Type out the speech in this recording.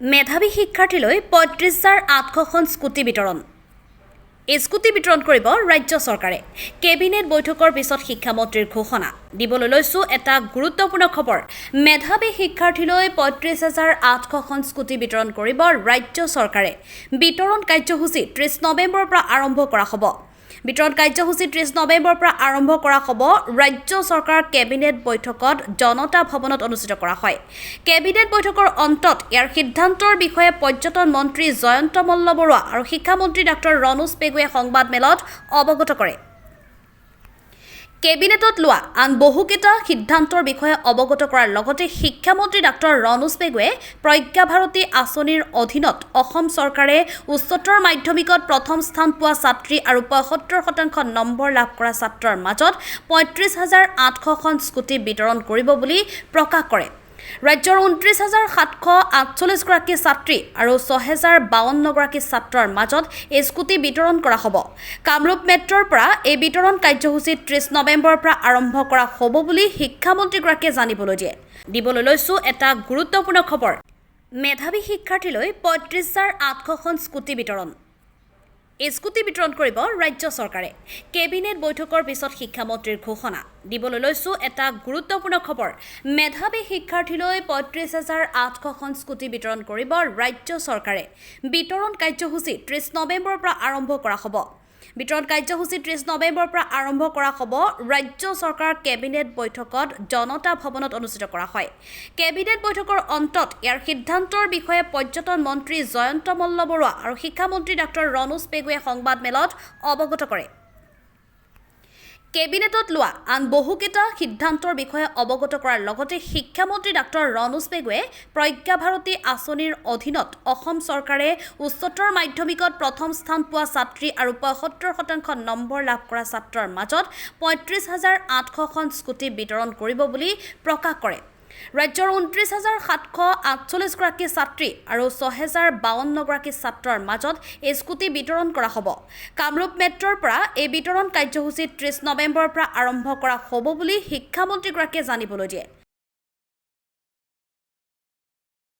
মেধাৱী শিক্ষাৰ্থীলৈ 35,800খন স্কুটি বিতৰণ। এই স্কুটি বিতৰণ কৰিব ৰাজ্য চৰকাৰে। কেবিনেট বৈঠকৰ পিছত শিক্ষামন্ত্ৰীৰ ঘোষণা। দিবলৈ লৈছোঁ এটা গুৰুত্বপূৰ্ণ খবৰ। মেধাৱী শিক্ষাৰ্থীলৈ 35,800খন স্কুটি বিতৰণ কৰিব ৰাজ্য চৰকাৰে। বিতৰণ কাৰ্যসূচী 30 নৱেম্বৰৰ পৰা আৰম্ভ কৰা হ'ব। বিতৰণ কাৰ্যসূচী 30 নৱেম্বৰৰ পৰা আৰম্ভ কৰা হ'ব। ৰাজ্য চৰকাৰৰ কেবিনেট বৈঠকত জনতা ভৱনত অনুষ্ঠিত কৰা হয়। কেবিনেট বৈঠকৰ অন্তত ইয়াৰ সিদ্ধান্তৰ বিষয়ে পৰ্যটন মন্ত্ৰী জয়ন্ত মল্ল বৰুৱা আৰু শিক্ষামন্ত্ৰী ডাক্তৰ ৰণোজ পেগুৱে সংবাদমেলত অৱগত কৰে। কেবিনেটত লোৱা আন বহুকেইটা সিদ্ধান্তৰ বিষয়ে অৱগত কৰাৰ লগতে শিক্ষামন্ত্ৰী ডাক্তৰ ৰণোজ পেগুৱে প্ৰজ্ঞা ভাৰতী আঁচনিৰ অধীনত অসম চৰকাৰে উচ্চতৰ মাধ্যমিকত প্ৰথম স্থান পোৱা ছাত্ৰী আৰু 75% নম্বৰ লাভ কৰা ছাত্ৰৰ মাজত 35,800খন স্কুটি বিতৰণ কৰিব বুলি প্ৰকাশ কৰে। ৰাজ্যৰ 29,748গৰাকী ছাত্ৰী আৰু 6052গৰাকী ছাত্ৰৰ মাজত এই স্কুটি বিতৰণ কৰা হ'ব। কামৰূপ মেট্ৰ'ৰ পৰা এই বিতৰণ কাৰ্যসূচী 30 নৱেম্বৰৰ পৰা আৰম্ভ কৰা হ'ব বুলি শিক্ষামন্ত্ৰীগৰাকীয়ে জানিবলৈ দিয়ে। দিবলৈ লৈছোঁ এটা গুৰুত্বপূৰ্ণ খবৰ। মেধাৱী শিক্ষাৰ্থীলৈ 35,800খন স্কুটি বিতৰণ। এই স্কুটি বিতৰণ কৰিব ৰাজ্য চৰকাৰে। কেবিনেট বৈঠকৰ পিছত শিক্ষামন্ত্ৰীৰ ঘোষণা। দিবলৈ লৈছোঁ এটা গুৰুত্বপূৰ্ণ খবৰ। মেধাৱী শিক্ষাৰ্থীলৈ 35,800খন স্কুটি বিতৰণ কৰিব ৰাজ্য চৰকাৰে। বিতৰণ কাৰ্যসূচী 30 নৱেম্বৰৰ পৰা আৰম্ভ কৰা হ'ব। বিতৰণ কাৰ্যসূচী 30 নৱেম্বৰৰ পৰা আৰম্ভ কৰা হ'ব। ৰাজ্য চৰকাৰৰ কেবিনেট বৈঠকত জনতা ভৱনত অনুষ্ঠিত কৰা হয়। কেবিনেট বৈঠকৰ অন্তত ইয়াৰ সিদ্ধান্তৰ বিষয়ে পৰ্যটন মন্ত্ৰী জয়ন্ত মল্ল বৰুৱা আৰু শিক্ষামন্ত্ৰী ডাক্তৰ ৰণোজ পেগুৱে সংবাদমেলত অৱগত কৰে। কেবিনেটত লোৱা আন বহুকেইটা সিদ্ধান্তৰ বিষয়ে অৱগত কৰাৰ লগতে শিক্ষামন্ত্ৰী ডাক্তৰ ৰণোজ পেগুৱে প্ৰজ্ঞা ভাৰতী আঁচনিৰ অধীনত অসম চৰকাৰে উচ্চতৰ মাধ্যমিকত প্ৰথম স্থান পোৱা ছাত্ৰী আৰু 75% নম্বৰ লাভ কৰা ছাত্ৰৰ মাজত 35,800খন স্কুটি বিতৰণ কৰিব বুলি প্ৰকাশ কৰে। ৰাজ্যৰ 29,748গৰাকী ছাত্ৰী আৰু 6052গৰাকী ছাত্ৰৰ মাজত এই স্কুটি বিতৰণ কৰা হ'ব। কামৰূপ মেট্ৰ'ৰ পৰা এই বিতৰণ কাৰ্যসূচী 30 নৱেম্বৰৰ পৰা আৰম্ভ কৰা হ'ব বুলি শিক্ষামন্ত্ৰীগৰাকীয়ে জানিবলৈ দিয়ে।